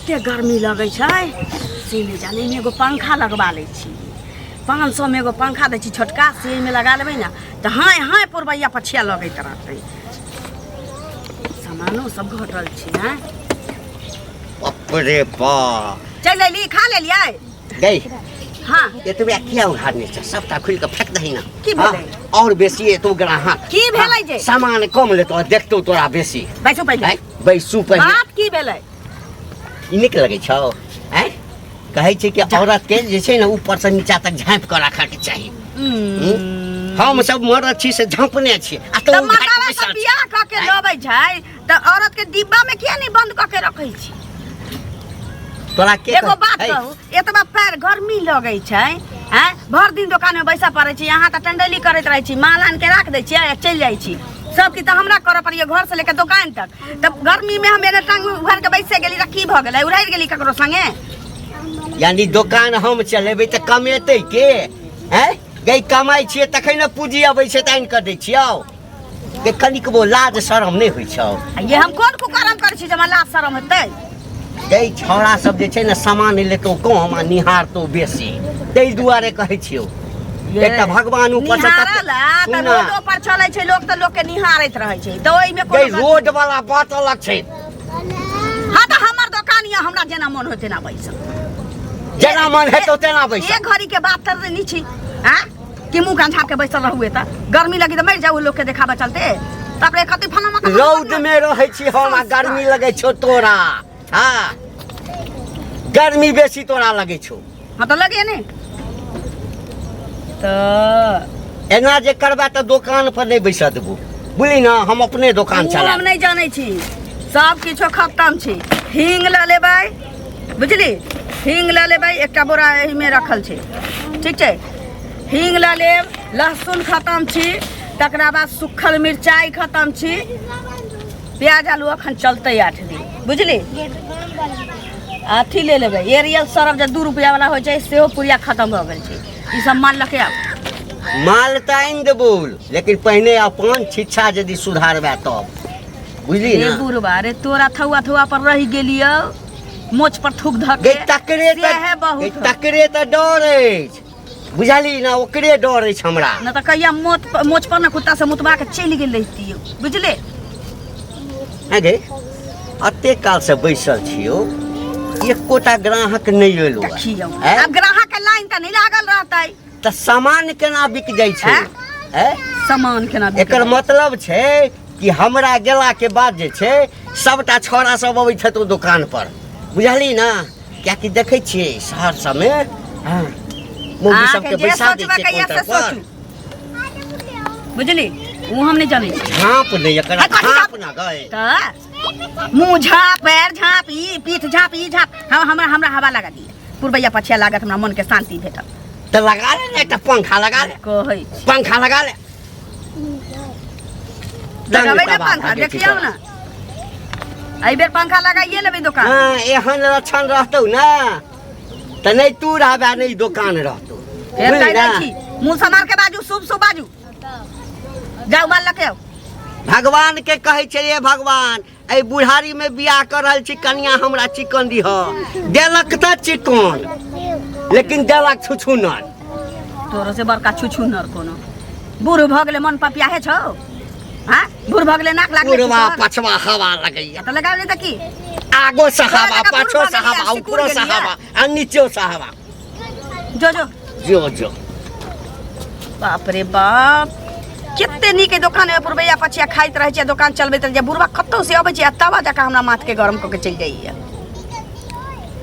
एते गर्मी लगै छै से नहि जाने। एहिमे एगो पंखा लगबा लै छी, 500मे एगो पंखा दै छी छोटका, से एहिमे लगा लेबै ने तऽ हाँय हाँय पुरबैया पछिया लगैत रहतै। सामानो सब घटल छै। आँय बाप रे बाप, चलि अयली, खा लेलियै? गई। हाँ। एतबे किया उघारने छै? सबटा खुलि कऽ फेंक दही ना। की भेलै? हाँ, और बेसी एतो ग्राहक। की भेलै जे? सामान कम लेतो, देखतो तोरा बेसी। बैसू पहिले। आँय, बैसू पहिले। बात की भेलै? ई नीक लगै छौ? आँय, कहै छै कि औरत के जे छै ने ऊपर से नीचा तक झाँपि कऽ राखऽ के चाही। हम सब मरद छी से झाँपने छी आ तऽ तू मर्दाबा झाँपि सब बैसल छी। बियाह कऽ के लबै छै तऽ औरत के डिब्बा में किया नहीं बंद कऽ के रखै छी? तोरा के एगो बात है? कहू, एतबा पैर गर्मी लगै छै, आँय, भरि दिन दोकान में बैसऽ पड़ै छै। अहाँ तऽ टंडैली करैत रहै छी, माल आनि के राख दै छियै आ चलि जाइ छी। सब किछु तऽ हमरा करऽ पड़ैए, घर से लेके दोकान तक। तब गर्मी में हम एने टांग उघार के बैसे गेली तऽ की भऽ गेलै? उड़ारि गेली ककरो संगे? यानी दोकान हम चलेबै तऽ कमेतै के? हैं गई, कमाइ छियै तखन ने पूँजी अबै छै तऽ आनि कऽ दै छियौ। के कनिकबो लाज शरम नहि होइ छौ? आ ये हम कोन कुकर्म करै छी जे हमरा लाज शरम हेतै? गई, छौड़ा सब जे छै ने सामान लेतौ कम आ निहारतौ बेसी, ताहि दुआरे कहै छियौ। एकटा भगवान ऊपर से निहारल आ तऽ सुन ना। रोडो पर चलै छै लोक तऽ लोक के निहारैत रहै छै, तऽ ओहिमे गई, कोनो रोड वाला बात अलग छै। हाँ, तऽ हमर दोकान यऽ, हमरा जेना मन होय तेना बैसब। जेना मन हेतौ तेना बैसब। एक घड़ी के बात तर नहीं छी हाँ कि मुंह कान झाँप के बैसल रहू? तऽ गर्मी लगी तऽ मरि जाऊ लोक के देखाबे चलते। तापरे कति फलाना मकान। रौद में रहै छी हम आ गर्मी लगै छौ तोरा। हाँ, गर्मी बेसी तोरा लगै छौ। हाँ, तऽ लगे ने तऽ। एना जे करबा तऽ दोकान पर नहि बैसऽ देबो, बुझली ने? हम अपने दोकान ओ चला हम नहि जानै छी। सब किछो खत्म छी। हींग लऽ लेबै, बुझली? हींग लऽ लेबै, एकटा बोरा एहिमे रखल छै। ठीक छै, हींग लऽ लेब। लहसुन खत्म छी, तकरा बाद सुखल मिरचाइ खत्म छी। प्याज आलू अखन चलतै 8 दिन, बुझली? अथी ले लेबै, एरियल सरफ जे 2 रुपैआ वाला होइ छै, सेहो पुड़िया खत्म भऽ गेल छै। ई सब माल लऽ के आउ। माल तऽ आनि देबो, लेकिन पहिने अपन शिक्षा यदि सुधारबै तब, बुझली रे ने? बुढ़बा रे, तोरा थौआ थौआ पर रहि गेलियौ, मोछ पर थूक धऽ के गे तकरे से है तऽ बहुत। गे तकरे तऽ डर अछि, बुझली ने? ओकरे डर अछि हमरा। न तऽ कहिया मोत मोछ पर ने कुत्ता से मुतबा के चलि गेल रहितियौ, बुझले? हैं गे, अते काल से बैसल छियौ, एकोटा ग्राहक नहि एलो। देखियौ। हैं? आब ग्राहक के लाइन तऽ नहि लागल रहतै। तऽ सामान केना बिक जाइ छै? हैं? हैं? सामान केना बिक एकर जाइ? मतलब छै कि हमरा गेला के बाद जे छै सबटा छौड़ा सब अबै छथि दोकान पर, बुझली ने? कियाकि देखै छियै शहर सबमे, हँ, मौगी अहाँके सबके जे बैसा दै सोचबै छै कहिया से काउंटर पर। सोचू, बुझली? ओ हम नहि जानै छी। झाँप नहि एकरा। है, कथी झाँप झाँप? ना गए। तऽ मुँह झाँप, पैर झाँप, ई पीठ झाँप, ई झाँप, हम हमरा हमरा हवा लगा दिए, पुरबैया पछिया लागत, हमरा मनके शान्ति भेटत। तऽ लगा ले ने एकटा पंखा, लगा ले। कहै छी। पंखा लगा ले। लगाबै ने तबाह पंखा। भऽ गेल छी देखियौ तोरा। ने, एहि बेर पंखा लगाइए लेबै दोकान। हँ, एहन लक्षण रहतौ ने तऽ नहि तू रहबे, नहि दोकान रहतौ। फेर बुझली कहि दै ने? छी, मुँह समार के बाजू, शुभ शुभ बाजू। जाउ, माल लऽ के आउ। भगवान के कहै छै, हे भगवान, एहि बुढ़ारी में बियाह कर रहल छी, कनिया हमरा चिकन दिह। देलक तऽ चिकन, लेकिन देलक छुछुनर। तोरो से बड़का छुछुनर कोनो। बूढ़ भऽ गेलै, मन पपियाहे छौ? हाँ, बूढ़ भऽ गेलै, नाक लागलै पूर्वा छुछुनर। पछवा हवा लगैया। तऽ लगा ले तऽ की? आगो से तोरा हवा, जकाँ बूढ़ पाछो भऽ से गेलियै, हवा, सिकुड़ ऊपरो से गेलियै। हवा आ नीचो से हवा। जो जो। जो जो। बाप रे बाप, कते नीक एहि दोकान में पुरबैया पछिया खाइत रहै छै, दोकान चलबैत रहै छै। बुढ़बा कतौ से अबै छै आ तवा जकाँ हमरा माथ के गरम कऽ के चलि जाइए।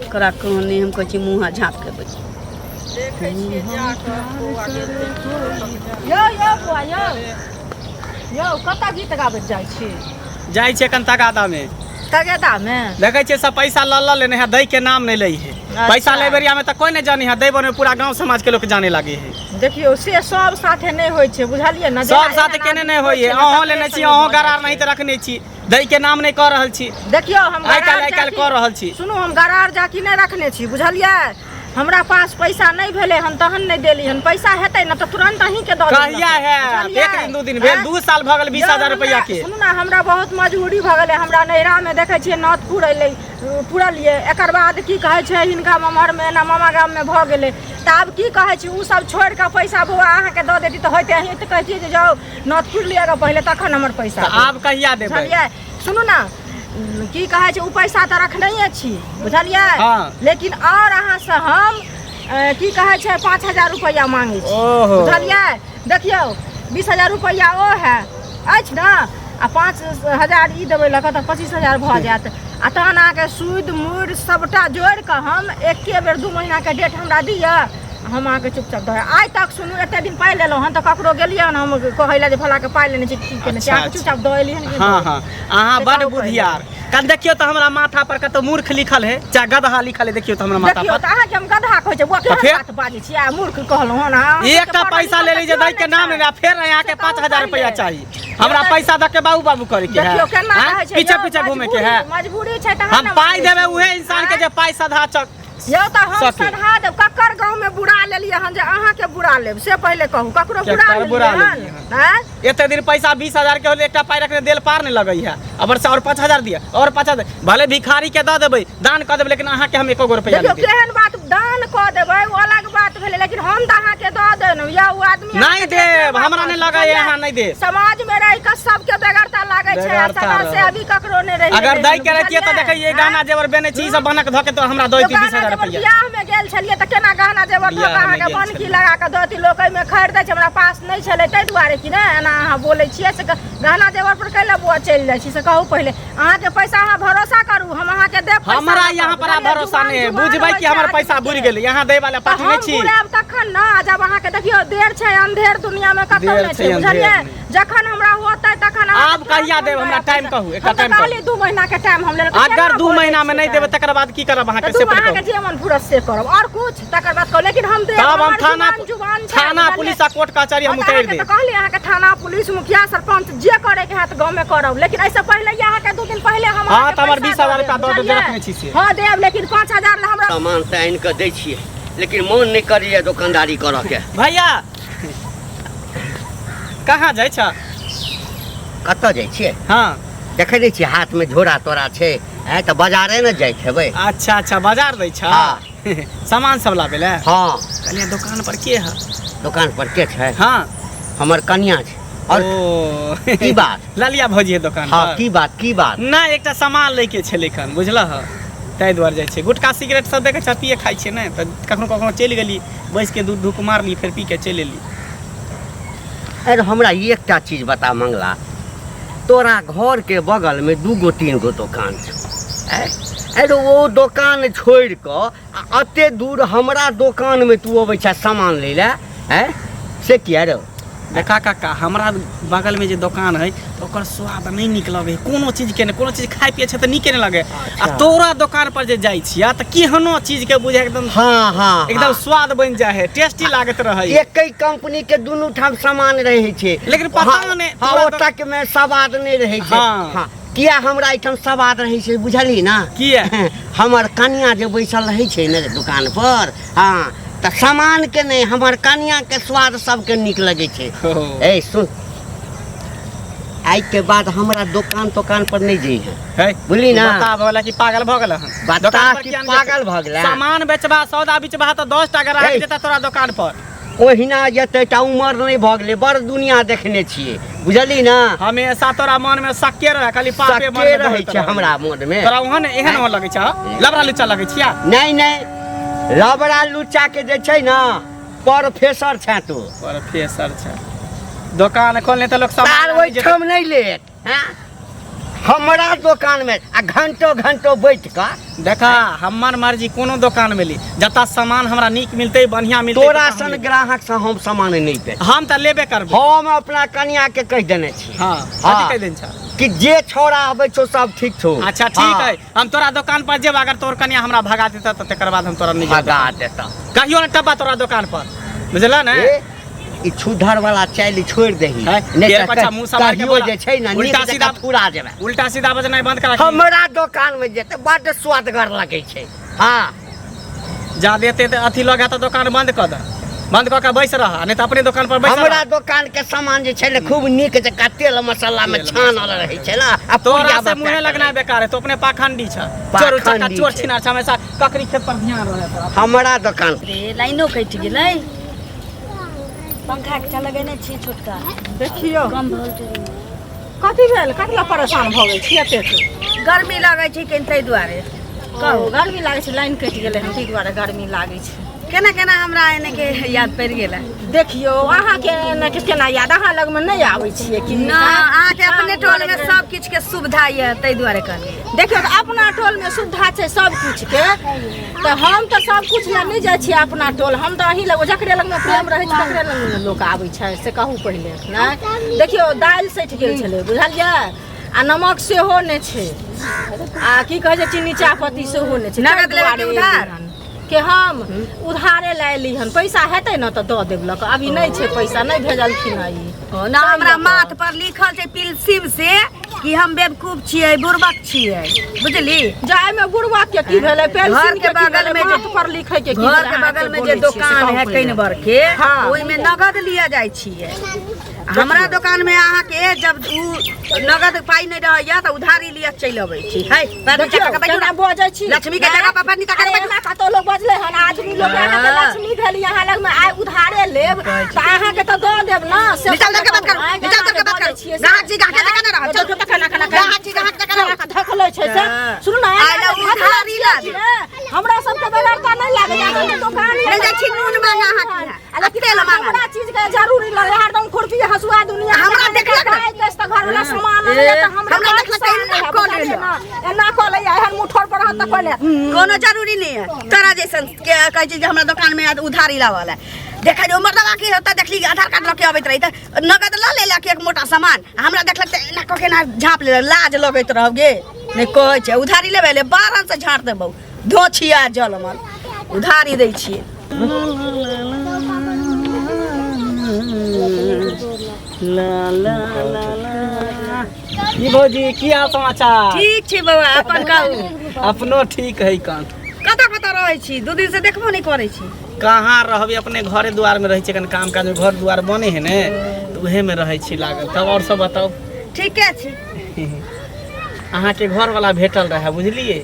ओकरा कहने हम कहै छी, मुँह हाथ झाँप के बैस। यौ यौ बौआ, यौ यौ, कतऽ गीत गाबैत जाइ छी? जाइ छियै कन तगादामे। तगेदामे? देखै छियै सब पैसा लऽ लऽ लेने है, दै के नाम नहि लै है। पैसा लै बेरिया में तऽ कोई नहि जानी है, दै बेर में पूरा गांव समाज के लोग जाने लागे है। देखियौ, से सब साथे नहि होइ छै, बुझलियै ने? सब साथे केने नहि होइ है। अहूँ लेने छी, अहूँ गरार नहीं तऽ रखने छी, दै के नाम नहि कऽ रहल छी। देखियौ, हम आइ काल्हि गरार आइ काल्हि जाकी कऽ रहल छी। सुनू, हम गरार जाकी नहि रखने छी, बुझलियै? हमरा पास पैसा नहि भेलै हन तहन नहि देली हन। पैसा हेतै ने तऽ तुरंत अहीँके दऽ देब। कहिया है? बुझलियै? एक दिन दू दिन भेल, आँय? 2 साल भऽ गेल 20,000 रुपैआ के। सुनू ने, हमरा बहुत मजबूरी भऽ गेलै। हमरा नैहरामे देखै छियै नौत पुरेलै, पुरलियै, एकर बाद की कहै छै हिनका ममहरमे एना मामा गाममे भऽ गेलै। तऽ आब की कहै छी, ओ सब छोड़ि कऽ पैसा बौआ अहाँके दऽ देती तऽ होइते। अहीं तऽ कहतियै जे जाउ नौत पुरि लिअ गऽ पहिले, तखन हमर पैसा तऽ देब। आब कहिया देबै? बुझलियै? सुनू ने, की कहै छै, ओ पैसा तऽ रखनहिए छी, बुझलियै? हाँ। लेकिन आओर अहाँसँ हम की कहै छै 5,000 रुपैआ मांगै छी। ओहो। बुझलियै? देखियौ, 20,000 रुपैआ ओ है अछि ने, आ 5,000 ई देबै लऽ कऽ तऽ 25,000 भऽ जायत। आ तहन अहाँके सूद मूर सबटा जोड़ि कऽ हम एके बेर 2 महीनाके डेट हमरा दिअ, हम अहाँके चुपचाप दऽ। आइ तक सुनू, एते दिन पाइ लेलहुँ हन तऽ ककरो गेलियै हन हम कहै लए जे फलाके पाइ लेने छी, की केने छी? अच्छा, अहाँके चुपचाप दऽ एलियै हन कि हाँ हाँ, अहाँ से बड कहू पहिले। बुधियार। कन देखियौ तऽ हमरा माथा पर कतौ मूर्ख लिखल है चाहे गदहा लिखल है, देखियौ तऽ हमरा माथा देखियौ पर। तऽ अहाँके हम गदहा कहै छै बौआ? तऽ केहन फेर? बात बाजै छियै आ मूर्ख कहलहुँ हन अहाँ? एकटा पढ़ल पैसा लिखल ले लीजिए, तऽ दै के केओ नाम नहि नहि, फेर यहाँ के से कहू 5,000 रुपया पहिले। चाहिए हमरा। पैसा दऽ के बाबू बाबू करे के है? देखियौ केना आँय? कहै छै पीछे यौ, पीछे घूमे के है? मजबूरी छै तहन हम ने पाई मांगै देबै छी। उहे इंसान के जे पाई सधा चक यौ तऽ हम सके। सधा देब। ककर गाँव में बुरा लेलियै हन जे अहाँके बुरा लेब, से पहिले कहू। ककरो बुरा केकर बुरा लेलियै हन? लेलियै हन? आँय? एते दिन पैसा 20,000 के होले, एकटा पाई रखने देल पार नहीं लगै है। अबर से और 5,000 दिया और 5,000, भले भिखारी के दऽ देबै, दान कऽ देबै, लेकिन अहाँके हम एको गो रुपैआ देखियौ नहि देब। केहन बात, दान कऽ देबै ओ अलग बात भेलै, लेकिन हम तऽ अहाँके दऽ देलहुँ या ओ आदमी नहि अहाँके देब, देत। हमरा नहि लगैए, अहाँ नहि देब। समाज में रहि कऽ सबके बेगरता लागै छै, आ बेगरता समाज से रहै। अभी ककरो नहि रहि अगर गेलै दै हन, के रहितियै तऽ बुझलियै? देखै गहना जेवर बेने छी, ई सब बनक धऽ के तो हमरा दऽ दैती गहना 20,000 जेवर रुपैआ। बियाह में गेल छलियै तऽ केना गहना जेवर धऽ कऽ बियाहमे अहाँके गेल बनकी छलियै। लगा कऽ दऽ दी? लोक एहिमे खरीदै छै, हमरा पास नहि छलै ताहि दुआरे कि ने एना अहाँ बोलै छियै। से गहना जेवर पर कैला बौआ चलि जाइ छी, से कहू पहिले। अहाँके पैसा, अहाँ भरोसा करू, हम अहाँके देब पैसा। हमरा यहाँ पर आब बुझलियै? भरोसा नहि है। जुबान बुझबै होइ कि हमर छै पैसा आदमीके। बुरि गेलै, यहाँ दै वाला तऽ पार्टी नहि हम छी। बुरायब तखन ने, जब अहाँके देखियौ देर छै अंधेर दुनिया में कतौ देर नहि छै, छै, अंधेर बुझलियै? नहि। जखन हमरा होतै तखन अहाँके आब कहिया तुरंत देब? हम हमरा दऽ टाइम देब। कहू, एकटा हम तऽ टाइम कहू। कहली 2 महीना के टाइम हम लेलहुँ, तऽ अगर केना 2 बोलै महीना में छियै? नहीं देबै तकर बाद की करब तऽ अहाँके, दू से पहिले अहाँके कहू। जे मन फुरत से करब, और कुछ तकर बाद कहू, लेकिन हम देब। तब हम हमर थाना जुबान जुबान छै, थाना बुझलियै? पुलिस आ कोर्ट कचहरी हम हँ, तऽ उतारि अहाँके देब। तऽ कहली अहाँके थाना पुलिस मुखिया सरपंच जे करे के हैत गाँव में करब, लेकिन एहिसँ पहिले अहाँके 2 दिन पहिले हम हाँ, अहाँके तऽ हमर पैसा 20,000 रुपया दऽ देब, जे बुझलियै? रखने छी से। हाँ देब, लेकिन 5,000 लए हमरा सामान तऽ आनि कऽ दै छियै, लेकिन मोन नहि करैए दोकानदारी करऽके। भैया, कहाँ जाइ छ? कतऽ जाइ छियै? हाँ। देखै नहि छियै हाथमे झोरा तोरा छै? आँय, तऽ बाजारे ने जाइत हेबै। अच्छा अच्छा, बाजार दै छ? हाँ। सामान सब लाबै लए? हाँ। कहलियै दोकान पर के है? दोकान पर के छै? हाँ। हमर कनिया छै। और ओ की बात? ललिया भौजी है दोकान हाँ। पर? की बात, की बात? नहि, एकटा सामान लैके छलै खन, बुझलह, ताहि दुआरे जाइ छियै। गुटखा सिगरेट सब देखै छ, पिए खाइ छियै ने, तऽ कखनो कखनो चलि गेली, बैस के दूध धूप मारली, फेर पी के चलि एली। अरे हमरा एकटा चीज बता मंगला, तोरा घर के बगल में 2 गो 3 गो दोकान छौ, आँय? अरे ओ दोकान छोड़ि कऽ आ एते दूर हमरा दोकान में तू अबै छह सामान लै लए, आँय, से किया रौ? देखा काका, हमरा बगल में जे दोकान है तऽ ओकर स्वाद नहि नीक लगै है कोनो चीज के, नहि कोनो चीज खाइ पियै छै तऽ नीके नहि लगै। आ तोरा दोकान पर जे जाइ छियै तऽ केहनो चीज के बुझे एकदम हाँ हाँ एकदम स्वाद बनि जाइ है, टेस्टी लागैत रहै। एके कंपनी के दुनू ठाम सामान रहै छै, लेकिन पता हाँ, नहि, हाँ, तोरा ओतक में स्वाद नहि रहै छै। हाँ। हाँ, किया हमरा एहिठाम स्वाद रहै छै बुझलही ना? किया? हमर कनिया जे बैसल रहै छै ने दुकान पर, हाँ, तऽ सामान के नहि, हमर कनिया के स्वाद सबके नीक लगै छै। हो। ए सुन, आइ के बाद हमरा दोकान तोकान पर नहि जइहे। है बुझली ना? बता भऽ गेला कि पागल भऽ गेल हन? बता दोकान पर कि किया नहि जेतै? पागल भऽ गेलै? सामान बेचबा सौदा बेचबा तऽ 10 टा ग्राहक हे। जेता तोरा दोकान पर। ओहिना जेतै टा उमर नहि भऽ गेलै, बड़ दुनिया देखने छियै, बुझली ना? हमेशा तोरा मन में शक्के रहे, खाली पापे मन शक्के में रहै दौड़ैत छै रहै। हमरा मन में। तोरा ओहन एहन ओहन लगै छै, लबड़ा लुच्चा लगै छिया? नहि नहि, लबड़ा लुच्चा के जे छै ना प्रोफेसर छै तू। प्रोफेसर छै, दोकान खोलने तऽ लोक तार सामान ओहिठाम नहि लेत, हैं? हमरा दोकान में आ घंटो घंटो बैठ कऽ। देखा, हमर मर्जी, कोनो दोकान में ली, जतऽ सामान हमरा नीक मिलतै, बढ़िया मिलतै, तोरा ततऽ हम सन लेबै। ग्राहक से हम सामान नहि बेच। हम तऽ लेबे करबै। हम अपना कनिया के कहि देने छी। हाँ, हाँ। कथी कहि देने छह? कि जे छौड़ा अबै छौ सब ठीक छौ। अच्छा ठीक हाँ, है, हम तोरा दोकान पर जेब, अगर तोर कनिया हमरा भगा देता तऽ तकर बाद हम तोरा नहि जेब। भगा देता? कहियो ने टब्बा तोरा दोकान पर, बुझल ने? ए, ई छुधर वाला चालि छोड़ि दही, है, नहि तेरे तऽ पाछा मुँह सम्हारि के कहियो बोला। जे छै ने उल्टा नीक जकाँ सीधा- थुरा जेबै। उल्टा सीधा बजनाइ बंद करा। हमरा दोकान में जेतै बड्ड स्वादगर लगै छै। हाँ, जादे एते एते अथी लगे तऽ दोकान बंद कऽ दे बंद कऽ के बैस रह आ नहि तऽ अपने दोकान पर बैस हमरा रह दोकान के सामान जे छै ने खूब नीक जकाँ तेल मसाला में तेल छानल रहै छै ने आ तोरा पुड़िया से मुँहे बता लगना बेकार है तो अपने पाखंडी छ चोर उचक्का पाखंडी चोर छै। छिनार छ हमेशा ककरी खेत पर ध्यान रहे तोरा हमरा दोकान रे लाइनो कटि गेलै पंखा के लगेने छी छोटका देखियौ कम वोल्टेज कथी भेल कथी लए परेशान भऽ गेल छी एतेक गर्मी लगै छै कनि ताहि दुआरे कहू गर्मी लागै छै लाइन कटि गेलै हन ताहि दुआरे गर्मी लागै छै केना केना हमरा एने के याद पड़ि गेलै देखियौ अहाँके एने के केना याद अहाँ लगमे नहि आबै छियै कि ना अहाँके अपने टोलमे सब किछुके सुविधा यऽ ताहि दुआरे कहलियै देखियौ तऽ अपना टोलमे सुविधा छै सब किछुके तऽ हम तऽ सब किछु लए नहि जाइ छियै अपना टोल हम तऽ अहीं लग जकरे लगमे प्रेम रहै छै तकरे लग ने लोक आबै छै से कहू पहिले नहि देखियौ दालि सठि गेल छलै बुझलियै आ नमक सेहो नहि छै आ की कहै छै चीनी चाहपत्ती सेहो नहि छै नगद ताहि लेबै कि दुआरे उधार? एली हन। के हम उधारे लए एली हन पैसा हेतै ने तऽ दऽ देब लऽ कऽ अभी नहि छै पैसा नहि भेजलखिन हँ ई ओ ना हमरा माथ पर लिखल छै पिलसिम से कि हम बेवकूफ छियै बुड़बक छियै बुझली जाय में बुढ़वा के की भेलै पेंसिल घर के के की बगल भेलै में जे- माथ पर लिखै के की घर भेलै के अहाँ बगल एते में जे बोलै छियै से दोकान कहू है पहिले। कैनबर के हाँ। ओहिमे नगद लिअ जाइ छियै हमरा दोकान में अहाँके जब उ नगद पाइ नहि रहैया तऽ उधारी लिअ चलि अबै छी है पैर नीचा देखियौ कऽ के बैठू केना ना। बजै छी लक्ष्मी के जगह पर पैर नीचा कऽ के अरे बैठू एना कतौ लोक बजलै हन आदमी लोक अहाँके हाँ। लक्ष्मी भेल यहाँ लगमे आइ उधारे लेब तऽ अहाँके तऽ दऽ देब ने से नीचा उतर के बात करू, आइ नीचा उतर के बात बजै करू। छियै से। ग्राहक जी, ग्राहक के जगह ना रहल, चल। देखियौ तऽ केना केना ग्राहक जी, ग्राहक जगह रहल। केना धकलै छै से हाँ। सुनू ने आइ एना लए जे धकलै उधारी छियै ला कि ने, हमरा सबके बेगरता नहि लागै अहाँके दोकान नहि जाइ छी नून मांगे अहाँके यहाँ। आ लेकिन तेल मांगे। हमरा चीज के जरूरी लगे हरदम खुरपी हसुआ दुनिया हमरा देखलक ने। गाय गैस तऽ घर वाला सामान ए, आनैया तऽ हमरा हमरा देखलक तऽ एना कऽ लेलक। एना कऽ लैया एहन मुठोर पर रहत तऽ कऽ लेत कोनो जरूरी नहीं है तोरा जैसन के कहै छै जे हमरा दोकान में उधारी लावल है देखै जे मर्दवा की होता देखली आधार कार्ड लऽ के अबैत रही तऽ नगद लऽ लेलक एक मोटा सामान आ हमरा देखलक तऽ एना कऽ के एना झाँप लेलक लाज लगैत रहौ गे नहि कहै छै उधारी लेबै ले बारन से झाँट देबौ धोछिया जलमल उधारी दै छियै ला ला ला ला की भौजी की हाल समाचार ठीक छै बाबा अपन कहू अपनो ठीक है कन कतऽ कतऽ रहै छी दू दिन से देखबो नहि करै छी कहाँ रहबै अपने घरे दुआर में रहै छियै कन काम काज में घर दुआर बने है ने तऽ उहे में रहै छी लागल तब और सब बताउ ठीके छी अहाँके घरवला भेटल रहै बुझलियै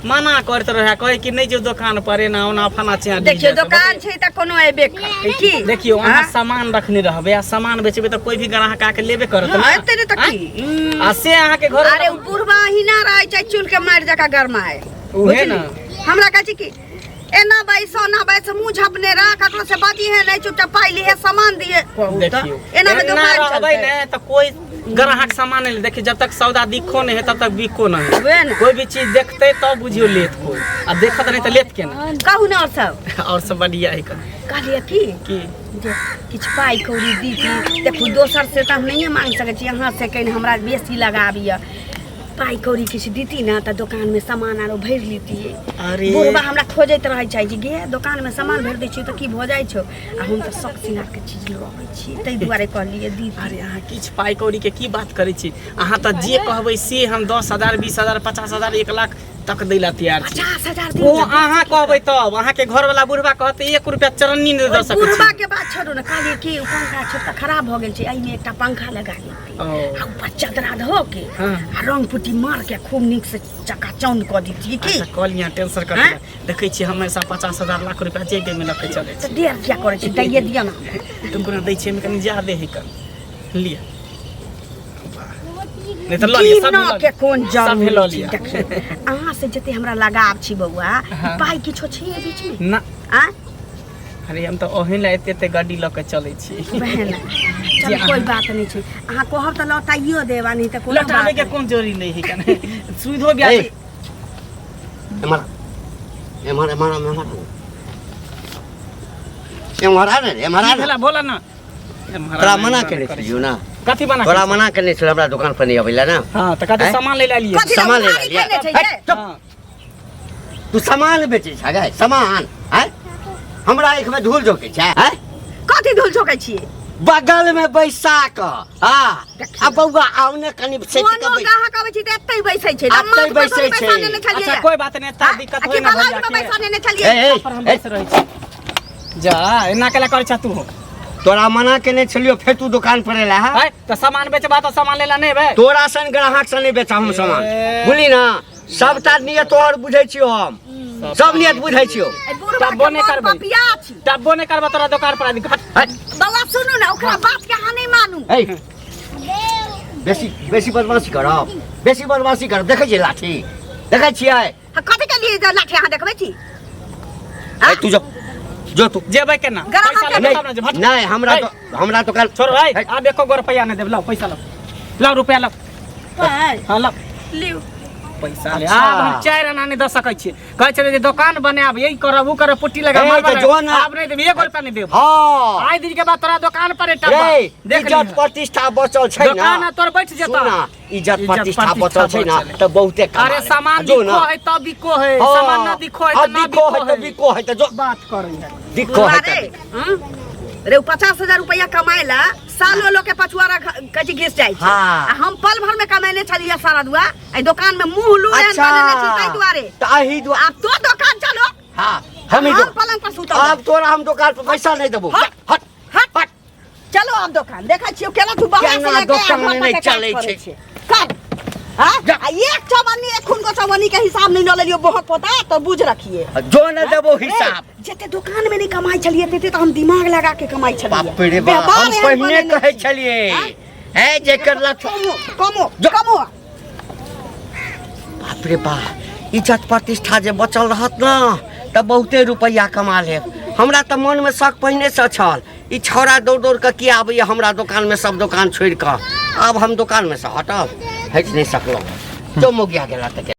मना करैत रहै कहै कि नहि जो दोकान पर एना ओना फना चिया देखियौ दोकान छै तऽ कोनो एबे करतै की देखियौ अहाँ आँ? सामान रखने रहबै आ सामान बेचबै तऽ कोई भी ग्राहक आके लेबे करत ने एते ने तऽ की आ से अहाँके घर अरे उ बुढ़बा अहिना रहै छै चूल के मारि जकाँ गरमाए उहे ने हमरा कहै छै कि एना बैस ओना बैस मुँह झपने रह ककरो से बाजी है नहीं चुपचाप पाई लिए सामान दिए कहू तऽ देखियौ एना में एना दुकान रहबै चलतै ने तऽ कोई ग्राहक सामान नहीं देखियौ जब तक सौदा दिखो नहीं है तब तक बिको नहीं है उहे ने कोई भी चीज देखते तब बुझियो लेत कोई आ देखत नहीं तऽ लेत केना कहू ने और सब और सब बढ़िया है कन कहलियै की की जे किछु पाइ कौड़ी दी की देखू दोसर से तऽ हम नहिए मांगि सकै छी अहाँ से कनि हमरा बेसी लगाबिय पाइ कौड़ी किछु दीती ने तऽ दोकानमे सामान आरो भरि लीतियै अरे बुढ़बा हमरा खोजैत रहै छै जे गे दोकानमे सामान भरि दै छियै तऽ की भऽ जाइ छौ आ हम तऽ शौक सिंगारके चीज लऽ अबै छी ताहि दुआरे कहलियै दीदी अरे अहाँ किछु पाइ कौड़ीके की बात करै छी अहाँ तऽ जे कहबै से हम 10,000 20,000 50,000 1 लाख तक दै ला तैयार छी 50,000 ओ दियौ अहाँ कहबै तब अहाँके घरवला बुढ़बा कहतै एक रुपया चरन्नी नहि दऽ सकै बुढ़बा छी के बात छोड़ू ने कहलियै कि ओ पंखा छोटका खराब भऽ गेल छै एहिमे एकटा पंखा लगा लेती ओ आ ऊपर चदरा धो के हाँ। आ रंग पुट्टी मार के खूब नीक से चकाचौंध कऽ दितियै की अच्छा कऽ लिअ टेंशन कर हाँ? देखै छियै हमेशा 50,000 लाख रुपया जेबे मे लऽ के चलै तऽ देर किया करै छी दैये दिअ ने छी तुम कोनो दै छियै एहिमे कनि ज्यादे है कन लिअ नहि तऽ लऽ लिअ सब कीनऽ लऽ के लिअ कोन सभे जरूरी लऽ छै लिअ देखियौ अहाँ से जते हमरा लगाव छी बौआ हाँ। पाइ किछो छै एहि बीचमे ना आ अरे हम तऽ ओहन ला एते एते गाड़ी लऽ के चलै छी वएह ने चलू जे कोइ बात नहि छै अहाँ कहब तऽ लौटाइयो देब आ नहि तऽ कोनो लौटाबै बात के नहि। कोन जरूरी नहि है कने सुविधो ब्याज ए, एम्हर एम्हर एम्हर एम्हर एम्हर आ ने रे, एम्हर आ की ने भेला बोला ना तोरा मना केने छलियौ ना कथी मना तोरा मना केने छलियौ हमरा दोकान पर नहि अबै लए ना हां तऽ कथी आँय? सामान ले लियै कथी लए सामान ले उधारी लियै केने छै हट, गे? चुप। हाँ। तू सामान बेचै छ गै सामान आँय हमरा आँखिमे धूल झोकै छै आँय कथी धूल झोकै छियै बगल में बैसा कऽ हाँ आ बौआ आउ ने कनि सटि कऽ कोनो बैस ग्राहक आबै छै तऽ एतै बैसै छै एतै माथ पर बैसै थोड़ी छै। बैसा नेने छलियै अच्छा कोई बात नहीं एता दिक्कत आ होय कि ना बगल भैया में के बैसा नेने ए, छलियै ए, पर हम ए, बैस रहै छी जा एना केला करै छा तू हो तोरा मना केने छलियो फेर तू दुकान पर एला है है तऽ सामान बेचबा तऽ सामान लेला नहीं बे तोरा सन ग्राहक से नहीं बेचा हम सामान ए। बुझली ना सबटा नियत तोहर बुझै छियो हम सब नियत बुझै छियो ए, बुढ़बा तब्बो के नहि मोन करबै। पपिया छी डब्बो नहीं करबा तोरा दुकान पर आदमी घट हट, बौआ सुनू ने ओकरा बात के अहाँ नहीं मानू ए बेसी बेसी बदमाशी करब बेसी बदमाशी करब देखै छियै लाठी देखै छियै हाँ, कथी के लिए जे लाठी अहाँ देखबै छी ए, तू जो जो तू जेबै केना ग्राहक पैसा के लेबै तब ने जे नहीं भट नहीं हमरा ए, तो हमरा तो कल छोड़ भाई ए, आब एको गो रुपया नहीं देब लाओ पैसा लाओ लाओ रुपया लाओ हाँ लाओ लिउ पैसा ले अच्छा। आब हम चारि आना नहि दऽ सकै छियै कहै छलै जे दोकान बनायब यही करब ओ करब पुट्टी लगा ए, मारबा तऽ जो ना। आब नहि देब एको रुपया नहि देब हाँ आइ दिन के बाद तोरा दोकान पर एकटा रे देख इज्जत लिहऽ। प्रतिष्ठा बचल छै ना दोकान आ तोर बैठ जेता सुन ना, इज्जत इज्जत प्रतिष्ठा प्रतिष्ठा बचल छै ना बचल है। तऽ बहुते कमा अरे लेब। सामान जो दिखो ना है तब बिको है हाँ, सामान न दिखो है हाँ, तऽ न दिखो है तऽ बिको है तऽ जो बात करै है दिखो है रे तऽ हम्म? रे उ 50,000 रुपया कमाएला सालो लोग के पछुआरा कथी घिस जाइ छै हाँ। आ हम पल भर में कमेने छलियै सारा दुआ एहि दुकान में मुंह लू एहन अच्छा बनेने छी ताहि दुआरे तऽ एहि दुआरे आब तो दुकान चलो हाँ हम ही हम दो- पलंग पर सुतब आब तोरा हम दुकान पर पैसा नहीं देबो हट। हट हट हट चलो आब दुकान देखै छियौ केना तू बाहर से केना लेके दोकान आ घर पर नहि के काज चलै करै छै। छै। कर हाँ? जा। आ एक चवन्नी एखुन को चवन्नी के हिसाब नहीं न लेलियो बहुत पोता तो बुझ रखिए जो न देबो हिसाब जते दुकान में नहीं कमाई छलिए तेते तो हम दिमाग लगा के कमाई छलिए बाप रे बाप व्यवहार हम एहन पहिने बनेने कहै छी। छलिए हाँ? है जेकर लक्ष्य कमो कमो जो- कमो बाप रे बाप इज्जत प्रतिष्ठा जे बचल रहत न तऽ बहुते रुपैआ कमा लेब हमरा तऽ मनमे शक पहिनेसँ छल ई छौड़ा दौड़ दौड़ कऽ किया आबैए हमरा दोकानमे सब दोकान छोड़ि कऽ आब हम दोकानमे सँ हटब हटि नहि सकलहुँ जो मौगिया गेला तऽ गेला।